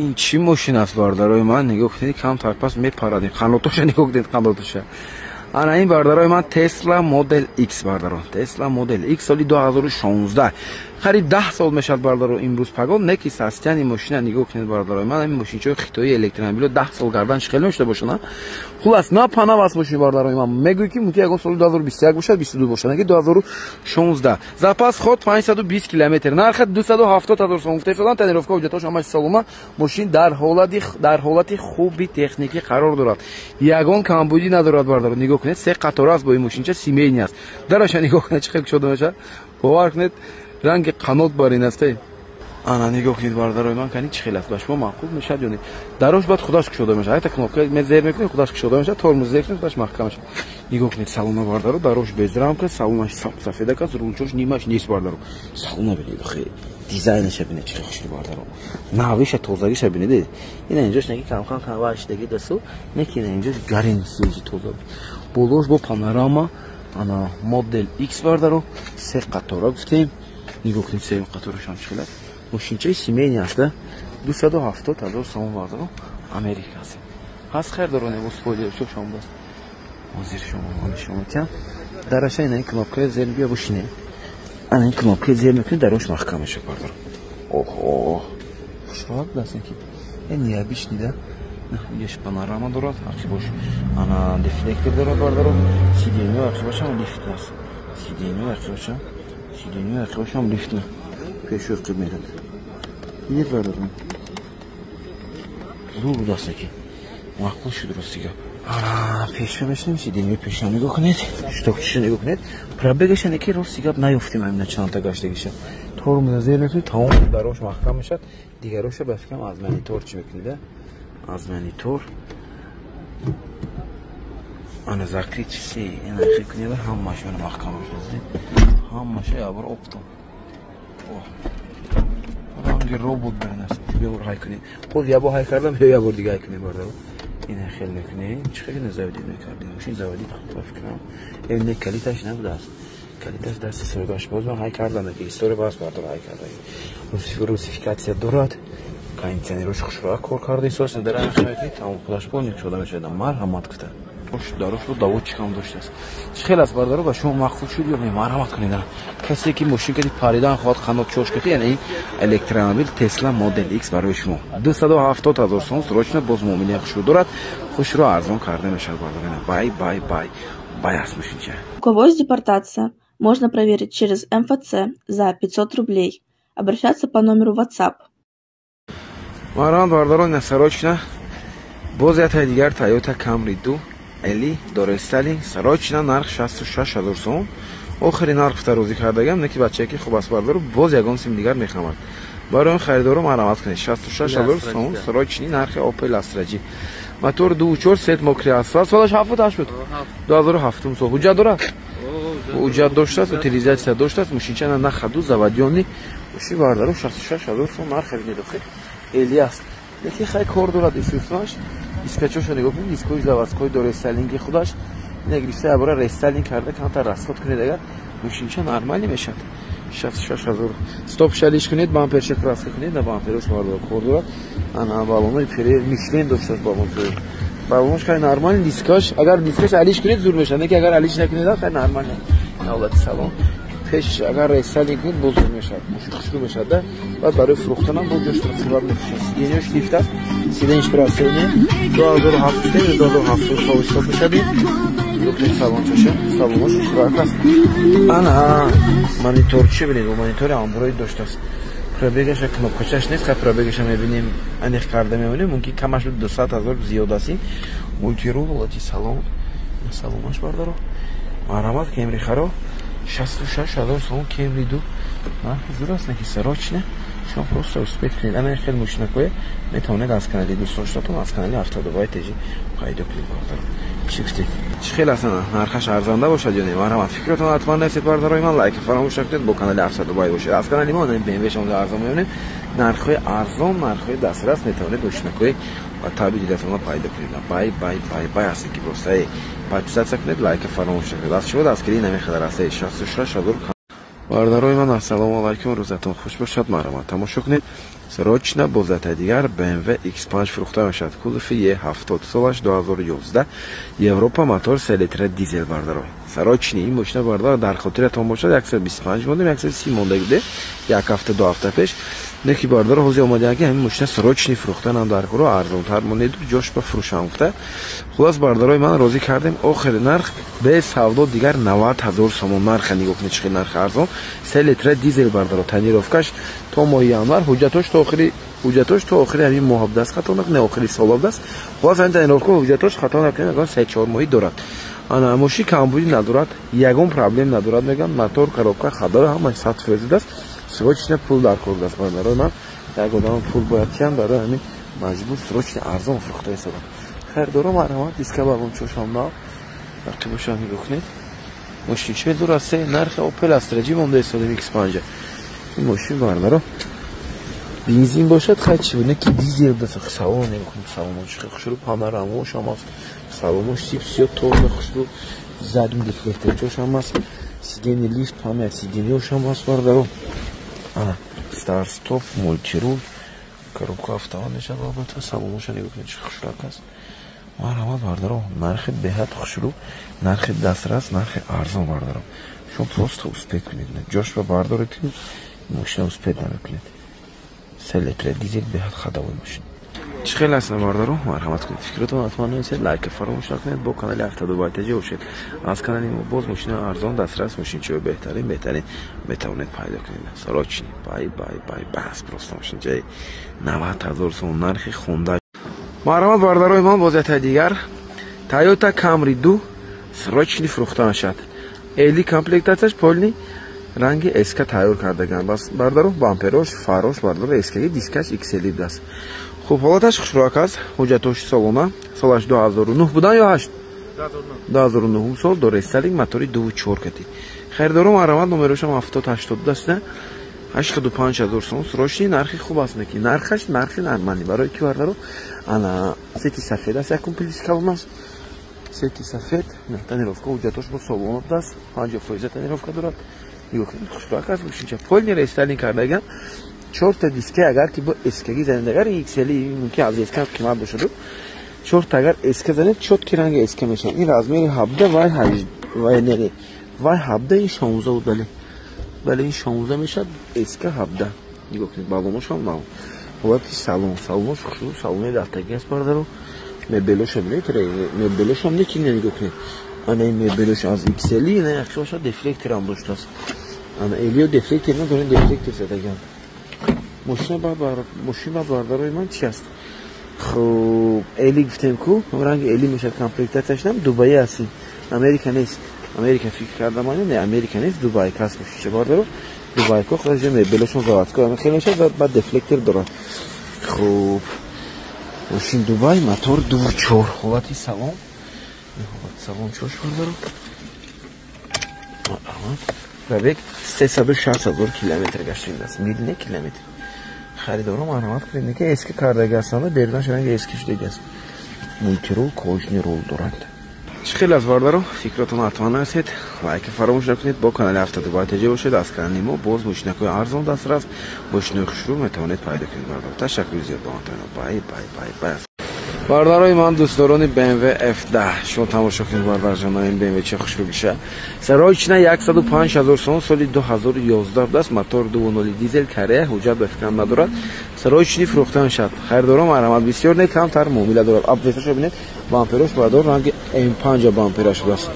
Ин чӣ мошин аст, бародарои ман? Нигоҳ кунед, камтар пас мепарадем. Қанотоша нигоҳ кунед, қанотоша. Ана ин, бародарои ман, Tesla Model X, бародарон. Tesla Model X соли 2016. Қариб 10 сол мешавад, бародаро, имрӯз пагон неки состояние мошина нигоҳ кунед, бародарои ман. Ин мошинчаҳои хитоии электромобило 10 сол гардан чӣ хеле мешуда бошад, хулас на панав аст мошин, бародарои ман. Мегӯй, ки мумкин ягон соли 2021 бошад, 22 бошад, неки 2016. Запас ход 520 километр. Нархи 270 ҳазор сом гуфта истодан, тонировка, ҳуҷҷатҳош ҳамааш солома. Мошин дар ҳолати хуби техникӣ қарор дорад. Ягон камбудӣ надорад, бародаро. Нигоҳ кунед, се қатора аст бо ин мошинча, семейный аст. Дараша нигоҳ кунед, чӣ хел кушода мешавад. Бовар кунед, ранги қанот бар ин аст. Ана нигоҳ кунед, бародарои ман, кани чӣ хел аст, ба шумо маъқул мешавад ё не? Дарош баъд худаш кушода мешавад. Якта кнопка зер мекунед, худаш кушода мешавад, тормоз зер кунед, худаш маҳкам мешавад. Нигоҳ кунед салона, бародаро, дарош без рамка, салонаш сафедак аст, рулчош нимаш нест, бародаро. Салона бинед, хе дизайнаша бинед, чӣ хушрӯ, бародаро. Навиша, тозагиша бинед. Ина инҷош неки камкам камваштаги дасту, неки ина инҷош гарин свежий, тоза. Болош бо панорама, ана Model X, бародаро, се қатора гуфтем. Нигоҳ кунед, сеюм қаторашам чӣ хел аст. Мошинчаи семейный аст, 270 000 сомон, бародаро, Америка аст. Ҳаст хайрдороне, бо спойлерчо шомбаст. Ҳозир шумо нишон метиҳам. Дараша ина ин кнопкаи зер, бия бушине. Ана ин кнопкаи зер мекунед, дарош маҳкам мешавад, бародаро. Оҳо, хушроҳат будааст ки ин необычный да. Еш панорама дорад, ақибош ана дефлектор дорад, бародаро. Сиденьё ақибошам лифт аст. Сиденьё ақибошам, сиденьё ақибошам лифт. Пешу қиб мерад. Дидед, бародаро? Зур будааст ки. Маъқул шуд, рости гап. Ана пешва мешинем, сиденьё пеша нигоҳ кунед, штокчиша нигоҳ кунед. Пробегаша неки, рости гап, наёфтем ҳамина чандта гаштагиша. Тормоза зер мекунед, тамом дарош маҳкам мешавад. Дигароша ба фикрам аз монитор чӣ мекунед, аз монитор ана закрыть все ина кунед, ҳамааш мана маҳкам мешавад. Ҳамаша ябор оптом. Ранги робот барнаст. Биёр ҳай кунед. Боз ябо ҳай кардам, ё ябор дига ҳай кунед, бародаро. Ина хел мекунед. Чӣ хел заводить мекардем? Мошин заводить ба фикрам. Э, не, калиташ набудааст. Калиташ дасти соҳибаш. Боз ман ҳай кардам, ки история бас, бародаро, ҳай кардам. Русификация дорад. Кондиционерош хушроа кор карда истодааст. Дар ҳамин хел тамом худаш полный кушода мешавад. Марҳамат гуфта. Дарошро доводчикам доштааст. Чӣ хел аст, бародаро, ба шумо маъқул шуд ё не? Марҳамат кунед. Касе ки мошин кади паридан хоҳад, қанот чош кати, яъне ин электромобил Tesla Model X барои шумо 270 000 сом, срочно, боз муомилаи хушрӯ дорад, хушрӯ арзон карда мешавад, бародаро. Бай, бай, бай, бай аст мошинча. У кого есть депортация, можно проверить через МФЦ за 500 рублей. Обращаться по номеру WhatsApp. Марҳамат, бародарон, срочно боз яктай дигар Toyota Camry 2 LE дорестайлинг, срочно, нарх 66 ҳазор сом. Охири нарх гуфта розӣ кардагам, не ки бачае ки хуб аст, бародаро, боз ягон сим дигар мехамад. Барои он харидоро марҳамат кунед. 66 ҳазор сом срочный нархи Opel Astra J. Мотор 2.4, сет мокрый асфалт, солаш 7 8 буд. 2007 сол. Ҳуҷҷат дорад? Ҳуҷҷат доштааст, утилизация доштааст, мошинча на ходу, заведённый. Мошин, бародаро, 66 ҳазор сом нарх бинед, охир. LE аст. Лекин хай кор дорад, исусмаш. Дискачошо нигоҳ кунед, дискои заводской, дорестайлинги худаш. Ина гирифта ябора рестайлинг карда, камтар расход кунед, агар мошинча нормально мешавад. 66 ҳазор. Стоп шалиш кунед, бамперша краска кунед, на бамперош, бародаро, кор дорад. Ана балонои пире Мишлен доштааст, балончои. Балонш хай нормально, дискаш, агар дискаш алиш кунед, зур мешавад, не ки агар алиш накунед, хай нормально. Ҳолати салон. Пеш агар рестайлинг кунед, боз зур мешавад. Мошин хушрӯ мешавад, да? Баъд барои фурӯхтанам боз ҷош қимат мефурӯшад. Сиденьёш лифт аст. Сиденьш красивый. 2007 2007 сол ҳисоб мешавад. Нигоҳ салончаша, салонош хушрӯак аст. Ана мониторчи бинед, монитори Андроид доштааст. Пробегаша кнопкачаш нест, хай пробегаша мебинем, аниқ карда мемонем, мумкин камаш 200 ҳазор зиёд аст. Мультирул, ҳолати салон, салонаш, бардаро. Марҳамат, Кемри харо 66 ҳазор сомон, Кемри 2 нархи зур аст, неки срочно шумо просто успеть кунед. Ана хел мошинакое метавонед аз канали дӯстдоштатон, аз канали Автодубай ТЖ пайдо кунед, бародаро. Чӣ гуфтед? Чӣ хел аст, нархаш арзанда бошад ё не? Марҳамат, фикротон ҳатман нависед, бародарои ман, лайк фаромӯш накунед, бо канали Автодубай бошед. Аз канали мо BMW шонда арзон меёнем, нархҳои арзон, нархҳои дастрас, метавонед мошинакҳои ба таби дилатонро пайдо кунед. Бай, бай, бай, бай аст ки просто подписаться кунед, лайка фаромӯш накунед. Аз шумо дастгирӣ намехӯрад, расаи 66 ҳазор. Бародарои ман, ассалому алайкум, рӯзатон хуш бошад. Марҳамат, тамошо кунед. Срочно бозатаи дигар BMW X5 фурӯхта мешавад. Кузови E70, солаш 2011, Европа, мотор 3 литра дизел бардаро. Срочно ин мошина бардаро дар хотиратон бошад, 125 мондем, 130 монда буде як ҳафта ду ҳафта пеш. Неки бардаро ҳозир омадаанд ки ҳамин мошина срочно фурӯхтанам дар куро арзонтар монед, ҷош ба фурӯшам гуфта. Хулос бардарои ман розӣ кардем. Охири нарх бе савдо дигар 90 ҳазор сомон. Нарха нигоҳ кунед, чӣ хел нарх арзон. 3 литра дизел бардаро, тонировкаш то моҳи январ, ҳуҷҷатош то охири ҳуҷҷатош то охири ҳамин моҳ даст хато накунед, охири сол даст. Хулос ҳамин тонировка ҳуҷҷатош хато накунед, ягон 3-4 моҳӣ дорад. Ана мошин камбудӣ надорад, ягон проблем надорад, мегӯям. Мотор, коробка, хадора ҳамаш 100% аст. Срочно пул дар кор даст бародарои ман. Як одам пул бояд тиям, барои ҳамин маҷбур срочно арзон фурӯхта истодам. Харидоро марҳамат, диска балончошам нав рақибошам нигоҳ кунед. Мошин чӣ зур аст, нархи Opel Astra G монда истодем X5. Ин мошин бародаро бензин бошад хай чӣ буд, не ки дизел даст. Салон нигоҳ кунед, салоно чӣ хел хушрӯ, панорамаошам аст, салонош сип-сиёҳ тоза хушрӯ, задний дефлекторчошам аст, сиденье лифт ҳама сиденьеошам аст бародаро. Ана старт стоп, мультирул, коробка автомат мешавад албатта. Салоноша нигоҳ кунед чӣ хушрак аст. Марҳамат бародаро, нархи беҳад хушрӯ, нархи дастрас, нархи арзон бародаро. Шумо просто успеть кунед, ҷош ба бардоред, мошина успеть намекунед. 3 литра дизел, беҳад ходовой мошин. Чӣ хел аст бародаро? Марҳамат кунед, фикротон ҳатман нависед, лайк фаромӯш накунед, бо канали 72 ТЖ бошед. Аз канали мо боз мошина арзон, дастрас, мошинчаҳои беҳтарин, беҳтарин метавонед пайдо кунед. Срочно, бай бай бай, бас просто мошинчаи 90 ҳазор сомон нархи хонда. Марҳамат бародарои ман, боз яктаи дигар Toyota Camry 2 срочно фурӯхта мешавад. Эли комплектатсияш полный ранги СК тайёр кардаган. Бас бародаро, бамперош, фарош бародаро СК, дискаш XL даст. Хуб, ҳолаташ хушрӯак аст, ҳуҷҷатош солона, солаш 2009 будан ё 8? 2009 сол, доресталик, мотори 2.4 кати. Харидоро марҳамат, номерошам 7082 аст, 85 ҳазор сомон. Срочно нархи хуб аст, неки нархаш нархи нормалӣ. Барои ки бародаро ана сети сафед аст, якум плюс калон аст. Сети сафед, тонировка ҳуҷҷатош бо солона аст, 50% тонировка дорад. Нигоҳ кунед, хушрӯак аст мошинча. Полный рестайлинг кардаган. 4 та диска агар ки бо СК занед, агар XL мумкин аз СК қимат бошад, 4 та агар СК занед, чётки ранги СК мешавад. Ин размери 17 вай 8 вай не вай 17, ин 16 буд, бале бале, ин 16 мешавад, СК 17. Нигоҳ кунед, балоношам нав. Ҳолати салон, салонош хушрӯ, салони рафтагӣ аст бародаро. Мебелоша бинед, мебелошам не ки нигоҳ кунед. Ана ин мебелош аз XL, ина яхши бошад, дефлекторам доштааст. Ана Элио дефлектор надорем, дефлектор задаган. Мошина мошина бародарои ман чи аст? Хуб, Эли гуфтем ку, ранги Эли мешавад комплектатсияш, нам Дубаи аст. Америка нест. Америка фикр кардам, не, Америка нест, Дубай кас мошинча бародаро. Дубай ко худаш мебелошон заводской, ама хеле мешавад, баъд дефлектор дорад. Хуб, мошин Дубай, мотор 2.4, ҳолати салон. Ҳолати салон чош бародаро. Пробег 360 ҳазор километр гаштааст. Мил не, километр. Харидоро марҳамат кунед, ки СК кардаги ҳастанд, берунаш ранги СК шудаги аст. Мультирул, кожаный рул дорад. Чӣ хел аст бародаро? Фикротон ҳатман нависед, лайк фаромӯш накунед, бо канали 72 ТЖ бошед. Аз канали мо боз мошинакҳои арзон, дастрас, мошинои хушрӯ метавонед пайдо кунед бародаро. Ташаккури зиёд ба бай бай бай бай. Бародарои ман, дӯстдорони BMW F10, шумо тамошо кунед бародарҷон, ин BMW чӣ хушрӯ гиша. Срочно 105 ҳазор сомон, соли 2011 будааст, мотор 2.0 дизел, Корея, ҳуҷҷат ба фикрам надорад. Срочно фурӯхта мешавад. Харидоро марҳамат, бисёр не, камтар муомила дорад. Обвесашо бинед, бамперош бародор ранги M5 бампераш будааст.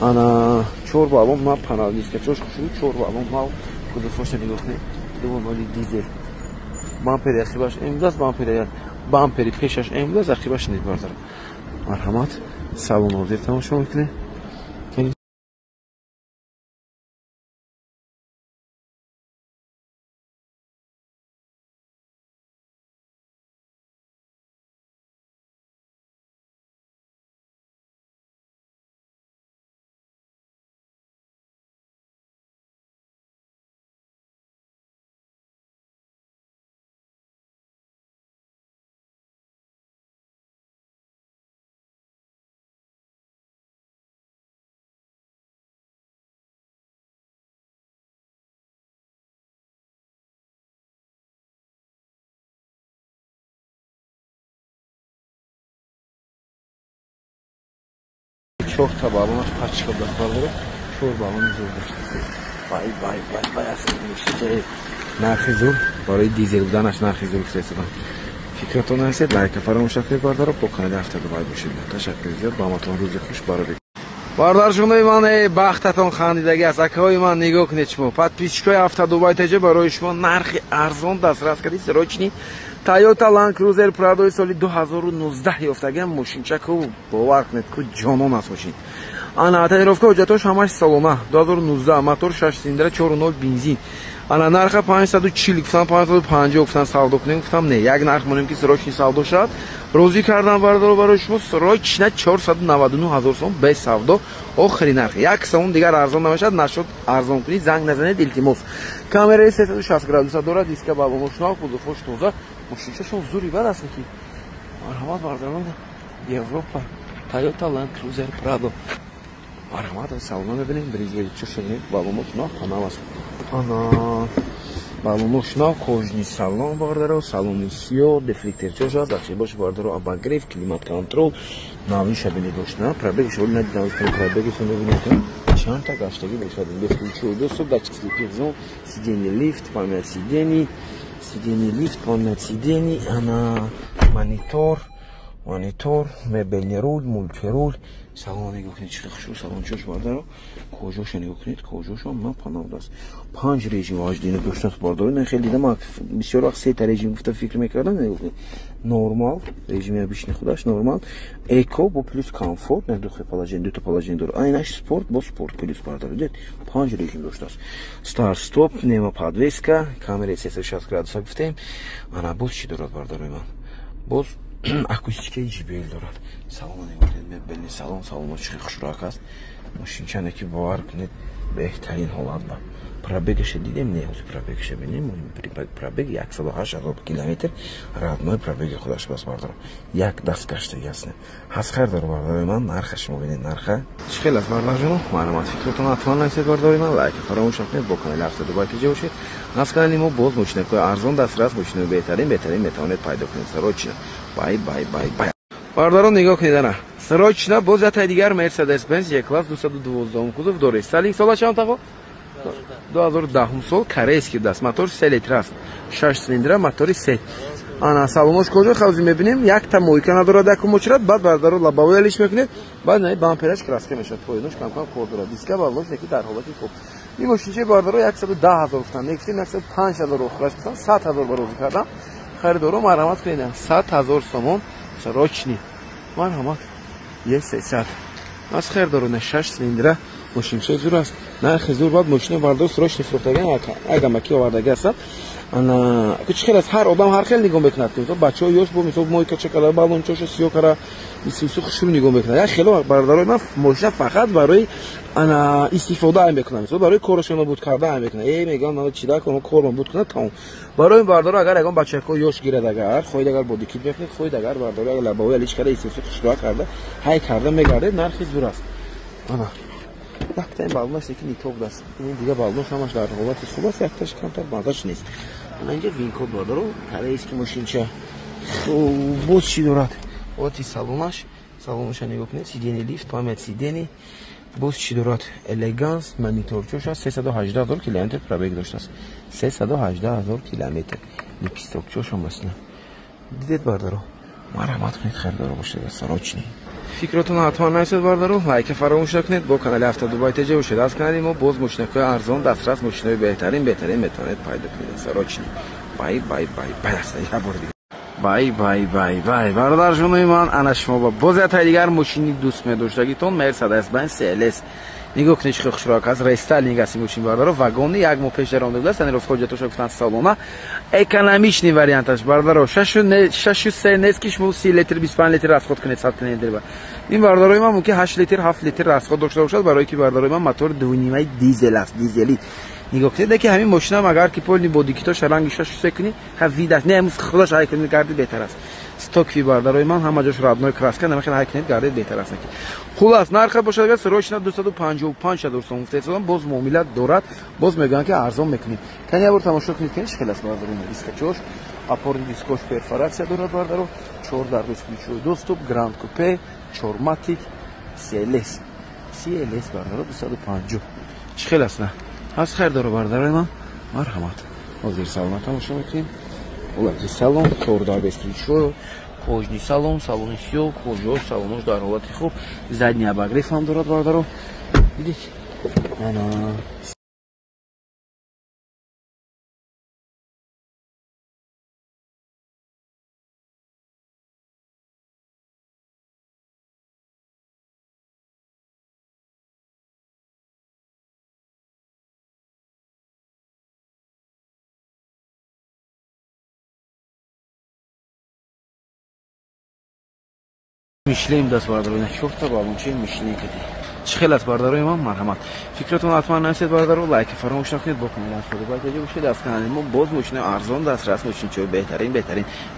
Ана чор балон ма панел дискачош хушрӯ, чор балон ма кузовошо нигоҳ кунед, 2.0 дизел. Бампери ақибаш М будааст, бампери пешаш М будааст, ақибаш нест бародаро. Марҳамат, салон ҳозир тамошо мекунед. Чорта баллонаш пачка будаст бародаро, чор баллони зур дошт. Бай бай бай бай, аст нархи зур барои дизел буданаш, нархи зур гуфтаистодам. Фикратон ҳастед, лайка фаромӯш накунед бародаро, бо канали Ҳафта Дубай бошед. Ташаккур зиёд, ба ҳаматон рӯзи хуш барори. Бародарҷонои ман, эй бахтатон хандидагӣ аст. Акаҳои ман, нигоҳ кунед шумо. Подписчикои Ҳафта Дубай ТЖ барои шумо нархи арзон дастрас кардӣ. Срочный Toyota Land Cruiser Prado соли 2019 ёфтагиам мошинчаку, бовар кунед, ку ҷонон аст мошин. Ана тонировка, ҳуҷҷатош ҳамаш салона. 2019, мотор 6 цилиндра, 4.0 бензин. Ана нарха 540 гуфтам, 550 гуфтам, савдо кунем, гуфтам не, як нарх монем ки срочный савдо шавад. Розӣ кардам бародаро, барои шумо срочно 499 ҳазор сом без савдо, охири нарх. Як сомон дигар арзон намешавад, нашуд арзон кунӣ, занг назанед, илтимос. Камераи 360 градуса дорад, диска баллонош нав, кузовош тоза, мошинчашон зури бад аст ки. Марҳамат бародарон, Европа, Toyota Land Cruiser Prado. Марҳамат, салона мебинем, бризгаи чошо мебинем, баллонош нав, панав аст. Ана баллонош нав, кожаный салон бародаро, салони сиёҳ, дефлекторчош аст, дастшибош бародаро, обогрев, климат контроль, навиша бинед дошт, пробегаш оли надидам, пробегашо мебинед, чандта гаштагӣ бошад. Бесключевой доступ, датчик слепых зон, сиденье лифт, память сидений, сиденье лифт, память сидений, ана монитор, монитор, мебельный руль, мультируль. Салон нигоҳ кунед, чӣ хушрӯ салончош бародаро, кожаша нигоҳ кунед, кожашо на панав даст. Панҷ режим вождения доштааст бародаро. Ман хеле дидам, бисёр вақт сета режим гуфта фикр мекардам. Нигоҳ кунед, нормал, режими обычный худаш нормал, эко бо плюс комфорт, на дуто положение, дуто положение дорад. Айнаш спорт бо спорт плюс бародаро, дид, панҷ режим доштааст. Старт стоп, пневмоподвеска, камераи 360 градуса гуфтем. Ана боз чӣ дорад бародарои ман? Боз акустикаи JBL дорад. Салон нигоҳ кунед, мебельный салон, салоно чӣ хушрӯак аст. Мошинчане ки бовар кунед, беҳтарин ҳолат ба. Пробегаша дидем, не, ҳозир пробегаша бинем. Пробег 108 ҳазор километр, родной пробеги худаш бас бародаро. Як даст гаштагӣ аст. Ҳаст хайр дор бародарои ман, нарха шумо бинед, нарха. Чӣ хел аст бародарҷоно? Маълумот фикротон ҳатман нависед бародарои ман, лайк фаромӯш накунед, бо канали Ҳафта Дубай ТЖ бошед. Аз канали мо боз мошинакҳои арзон дастрас, мошинаҳои беҳтарин, беҳтарин метавонед пайдо кунед. Срочно. Бай бай бай бай. Бародарон, нигоҳ кунед ана. Срочно боз ятаи дигар Mercedes Benz E-Class 212 кузов доред. Рестайлинг, сола чанд таго? 2010 сол, корейский даст. Мотор 3 литр аст. 6 цилиндра, мотори 3. Ана салонош кожа хавзи мебинем, якта мойка надорад, яку мочрат, баъд бародаро лобовой алиш мекунед, баъд на бампераш краска мешавад, поёнош кам-кам кор дорад. Диска баллош неки дар ҳолати хуб. Ин мошинчаи бародаро 110 ҳазор гуфтанд, негуфтем 105 ҳазор охираш гуфтанд, 100 ҳазор ба розӣ кардам. Харидоро марҳамат кунед, 100 ҳазор сомон срочный. Марҳамат. Е300. Аз хайр дорона 6 цилиндра мошинчаи зур аст. Нархи зур, баъд мошина бардор срочный фурӯхтагиам, агамаки овардаги ҳастанд. Ана чӣ хел аст, ҳар одам ҳар хел нигоҳ мекунад. Бачаҳо ёш бо мисол мойка чакара, баллончоша сиёҳ кара, исусу хушрӯ нигоҳ мекунад. Як хело бародарои ман мошина фақат барои ана истифода ай мекунад. Мисол барои корашон нобуд карда ай мекунад. Э мегӯям, ман чида кунам, кор нобуд кунад, тамом. Барои бародаро агар ягон бачаҳо ёш гирад, агар хоҳед, агар бодикит мекунед, хоҳед, агар бародаро агар лобовой алиш карда, исусу хушрӯ карда, ҳай карда мегардед, нархи зур аст. Ана якта ин баллонаш ки нито будаст. Ин дига баллонаш ҳамаш дар ҳолати хуб аст, якташ камтар мазаш нест. Ана инҷа винкод бародаро, корейский мошинча. Боз чӣ дорад? Ҳолати салонаш, салонаша нигоҳ кунед, сиденье лифт, память сидений. Боз чӣ дорад? Элеганс, мониторчош аст, 318 ҳазор километр пробег доштааст. 318 ҳазор километр. Лепестокчош ҳам аст. Дидед бародаро? Марҳамат кунед, харидоро бошед, срочный. Фикротон ҳатман нависед бародаро, лайка фаромӯш накунед, бо канали Ҳафта Дубай ТЖ бошед. Аз канали мо боз мошинакҳои арзон дастрас, мошинаҳои беҳтарин, беҳтарин метавонед пайдо кунед. Срочный. Бай бай бай бай аст. Як бор дигар. Бай бай бай бай. Бародарҷонои ман, ана шумо ба боз ятаи дигар мошини дӯст медоштагитон Mercedes Benz CLS. Нигоҳ кунед, чӣ хушрӯак аст. Рестайлинг аст ин мошин бародаро, вагони як моҳ пеш даромада будааст. Тонировка ҳуҷҷатоша гуфтанд салона. Экономичный варианташ бародаро, 6 3 нест ки шумо 30 литр, 25 литр расход кунед 100 километр. Ин бародарои ман мумкин 8 литр, 7 литр расход дошта бошад, барои ки бародарои ман мотор 2.5 дизел аст, дизели. Нигоҳ кунед, ки ҳамин мошинам агар ки полный бодикитоша ранги 6 3 кунӣ, ха видаш, не, худаш ҳай кунед гардид беҳтар аст. Стоки бародарои ман ҳама ҷош родной краска, намехел ҳай кунед гардид беҳтар аст. Хулас нарха бошад агар срочно 255 ҳазор сом гуфтаистодам, боз муомила дорад, боз мегӯянд ки арзон мекунем. Кани як бор тамошо кунед, ки чӣ хел аст бародарои ман. Дискачош, опорный дискош перфорация дорад бародаро, чор дар бесключевой доступ, гранд купе, чорматик. CLS. CLS бардаро 250. Чӣ хел аст на? Ҳаст хайрдоро бардарои ман? Марҳамат. Ҳозир салона тамошо мекунем. Ҳолати салон, 14 без ключҳо, кожаный салон, салони сиёҳ, кожаҳош, салонош дар ҳолати хуб, задний обогрев ҳам дорад бардаро. Дидед? Ана Мишлен даст бардаро, ина чорта балончаи Мишлен кади. Чӣ хел аст бардарои ман? Марҳамат. Фикратон ҳатман нависед бардаро, лайк фаромӯш накунед, бо канали Ҳафтоду Бай бошед. Аз канали мо боз мошинаи арзон дастрас, мошинчаҳои беҳтарин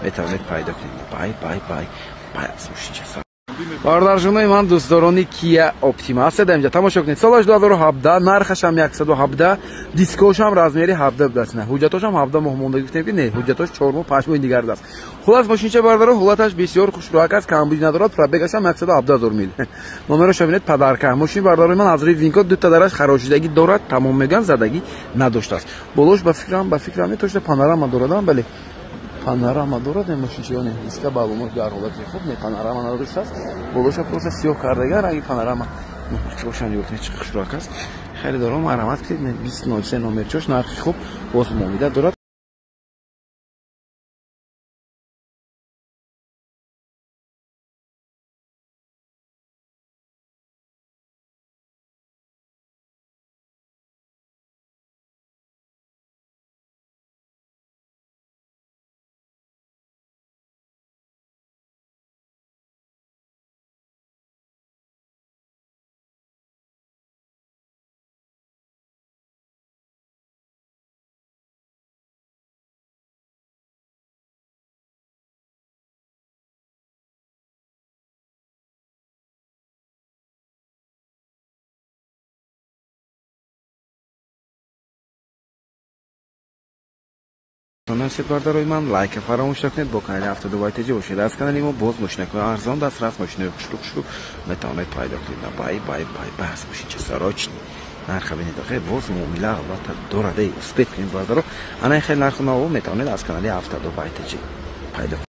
метавонед пайдо кунед. Бай бай бай бай аз мошинча. Бародарҷонои ман, дӯстдорони Kia Optima ҳастед инҷа тамошо кунед. Солаш 2017, нархаш ҳам 117, дискош ҳам размери 17 будааст. Не, ҳуҷҷатош ҳам 17 моҳ монда гуфтем ки не, ҳуҷҷатош 4 моҳ 5 моҳи дигар будааст. Хулас мошинча бародаро, ҳолаташ бисёр хушрӯак аст, камбуд надорад, пробегаш ҳам 117 ҳазор мил. Номероша бинед, падарка. Мошин бародарои ман аз рӯи винкод ду та дараш харошидагӣ дорад, тамом мегӯянд задагӣ надоштааст. Болош ба фикрам не, точно панорама дорад, бале. Панорама дорад ин мошинча ё не? Диска балонош дар ҳолати хуб, не, панорама надоштааст. Болоша просто сиёҳ кардага ранги панорама. Бошан ёд не, чӣ хушрӯак аст. Харидорон марҳамат кунед, 2003 номерчош, нархи хуб, боз муомила дорад. Нависед бардарои ман, лайк фаромӯш накунед, бо канали Ҳафтоду Бай ТЖ бошед. Аз канали мо боз мошинакҳои арзон дастрас, мошинаҳои хушрӯ метавонед пайдо кунед. Бай бай бай бай аз мошинча срочный. Нарха бинед, охе боз муомила албатта дорад. Успеть кунед бардаро. Ана хел нарху наво метавонед аз канали Ҳафтоду Бай ТЖ пайдо кунед.